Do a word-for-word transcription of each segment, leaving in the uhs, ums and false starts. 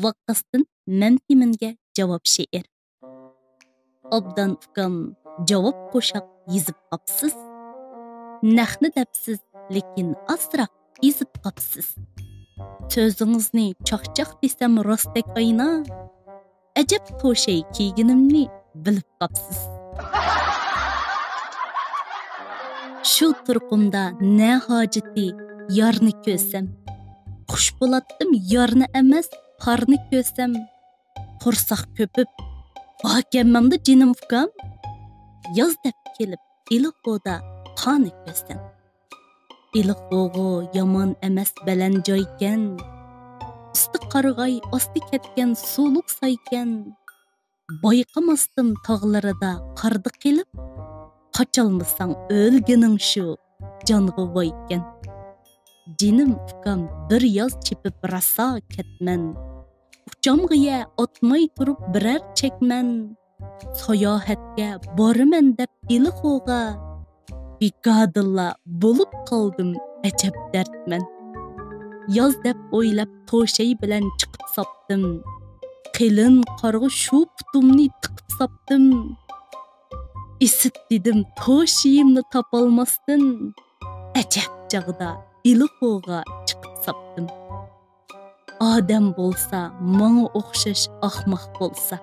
ۋاققاستىن مەمتىمىنگە جاۋاب شېئىر. ئابدان ئۇكام، جاۋاب قوشاق يېزىپ قاپسىز. نەقنى دەپسىز، لېكىن ئازراق ئېزىپ قاپسىز. سۆزىڭىزنى چاقچاق دېسەم راستەك ئاينا، ئەجەب توشەي كىيگىنىمنى بىلىپ قاپسىز. شۇ تۇرقۇمدا نە ھاجىتى يارنى كۆرسەم، خۇش بولاتتىم يارنى ئەمەس، پارنى كۆرسەم، قورساق كۆپۈپ، باركەنمەمدۇ جېنىم ئۇكام؟ ياز دەپ كېلىپ، ئىلىخودا قارنى كۆرسەم. ئىلىخوغۇ يامان ئەمەس، بەلەن جايكەن. ئۈستى قارىغاي، ئاستى كەتكەن سۇلۇق سايكەن. بايقىماستىن تاغلىرىدا قاردا قېلىپ، قاچالمىساڭ ئۆلگىنىڭ شۇ جانغا ۋايكەن. جېنىم ئۇكام، بىر ياز چېپىپ راسا كەتمەن. ئۇچامغا يە ئاتماي تۇرۇپ بىرەر چەكمەن. ساياھەتكە بارىمەن دەپ ئىلىخوغا، بىكاردىنلا بولۇپ قالدىم ئەجەب دەردمەن. ياز دەپ ئويلاپ توشەي بىلەن چىقىپ ساپتىم. قېلىن قارغا شۇ پۇتۇمنى تىقىپ ساپتىم. ئىسىت دېدىم توشىيىمنى تاپالماستىن، ئەجەب چاغدا ئىلىخوغا چىقىپ ساپتىم. ئادەم بولسا ماڭا ئوخشاش ئاخماق بولسا،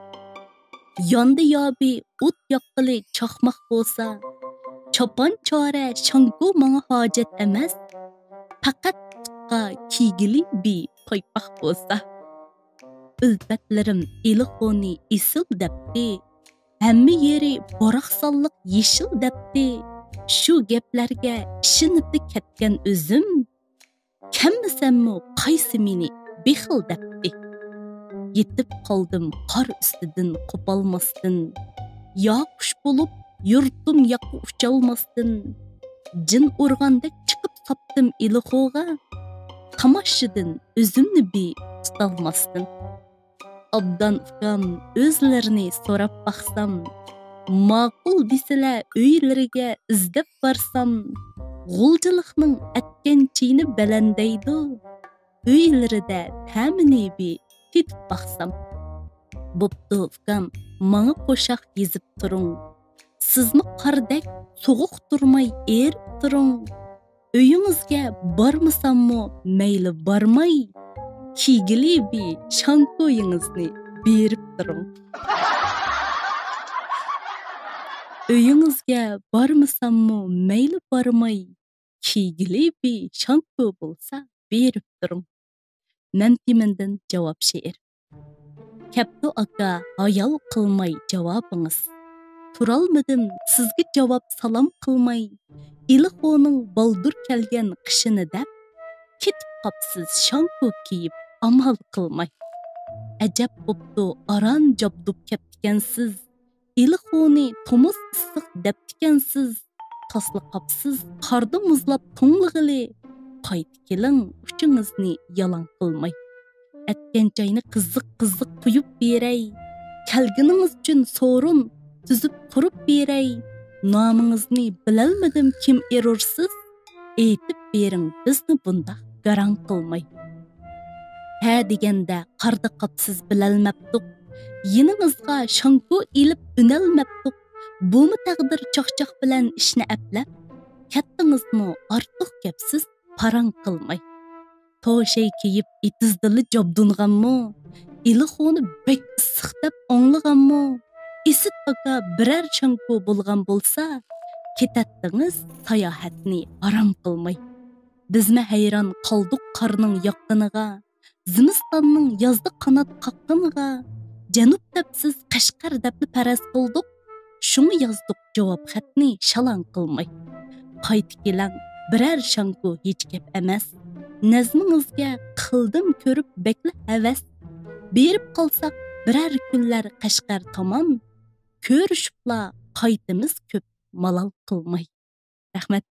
ياندى يابى ئوت ياققىلى چاقماق بولسا، چاپان چارە شاڭكو ماڭا ھاجەت ئەمەس، پەقەت پۇتقا كىيگىلى بى پايپاق بولسا. ئۈلپەتلىرىم ئىلىخونى ئېسىل دەپتى، ھەممە يېرى باراقسانلىق يېشىل دەپتى. شۇ گەپلەرگە ئىشىنىپلا كەتكەن ئۆزۈم، كەممىسەممۇ قايسى مېنى بېخىل دەپتى؟ يېتىپ قالدىم قار ئۈستىدىن قوپالماستىن، يا قۇش بولۇپ يۇرتۇم ياققا ئۇچالماستىن، جىن ئۇرغاندەك چىقىپ ساپتىم ئىلىخوغا، تاماشىدىن ئۆزۈمنى بى تۇتالماستىن. ئابدان ئۇكام، ئۆزلىرىنى سوراپ باقسام، ماقۇل دېسىلە ئۆيلىرىگە ئىزدەپ بارسام، غۇلجىلىقنىڭ ئەتكەن چېيىنى بەلەندەيدۇ، ئۆيلىرىدە تەمىنى بى تېتىپ باقسام. بوپتۇ ئۇكام، ماڭا قوشاق يېزىپ تۇرۇڭ. سىزمۇ قاردەك سوغۇق تۇرماي ئېرىپ تۇرۇڭ. ئۆيىڭىزگە بارمىساممۇ مەيلى بارماي، كىيگىلى بى شاڭكويىڭىزنى بېرىپ تۇرۇڭ. ئۆيىڭىزگە بارمىساممۇ مەيلى بارماي، كىيگىلى بى شاڭكو بولسا بېرىپ تۇرۇڭ. مەمتىمىندىن جاۋاب شېئىر. كەپتۇ ئاكا، ھايال قىلماي جاۋابىڭىز. تۇرالمىدىم سىزگە جاۋاب سالام قىلماي. ئىلىخونىڭ بالدۇر كەلگەن قىشىنى دەپ، كېتىپ قاپسىز شاڭكو كىيىپ ئامال قىلماي. ئەجەب بوپتۇ، ئاران جابدۇپ كەپتىكەنسىز. ئىلىخونى تومۇز ئىسسىق دەپتىكەنسىز، تاسلا قاپسىز قاردا مۇزلاپ توڭلىغىلى. قايتا كېلىڭ، ئۇچىڭىزنى يالاڭ قىلماي. ئەتكەن چاينى قىزىق قىزىق قۇيۇپ بېرەي. كەلگىنىڭىز ئۈچۈن سورۇن تۈزۈپ قۇرۇپ بېرەي. نامىڭىزنى بىلەلمىدىم كىم ئېرۇرسىز، ئېيتىپ بېرىڭ بىزنى بۇنداق گاراڭ قىلماي. ھە دېگەندە قاردا قاپسىز بىلەلمەپتۇق. يېنىڭىزغا شاڭكو ئېلىپ ئۈنەلمەپتۇق. بۇمۇ تەقدىر چاقچاق بىلەن ئىشنى ئەپلەپ، كەتتىڭىزمۇ ئارتۇق گەپسىز پاراڭ قىلماي. توشەي كىيىپ ئېتىزدىلا جابدۇنغانمۇ؟ ئىلىخونى بەك ئىسسىق دەپ ئاڭلىغانمۇ؟ ئىسىت ئاكا بىرەر شاڭكو بولغان بولسا، كېتەتتىڭىز ساياھەتنى ئارام قىلماي. بىزمۇ ھەيران قالدۇق قارنىڭ ياغقىنىغا، زىمىستاننىڭ يازدا قانات قاققىنىغا. جەنۇب دەپسىز قەشقەر دەپلا پەرەز قىلدۇق، شۇڭا يازدۇق جاۋاب خەتنى شالاڭ قىلماي. قايتا كېلەڭ، بىرەر شاڭكو ھېچ گەپ ئەمەس. نەزمىڭىزگە قىلدىم كۆرۈپ بەكلا ھەۋەس. بېرىپ قالساق بىرەر كۈنلەر قەشقەر تامان، كۆرۈشۈپلا قايتىمىز كۆپ مالال قىلماي. رەھمەت.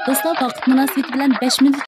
دوستلار، ۋاقىت مۇناسىۋىتى بىلەن بەش مىنۇت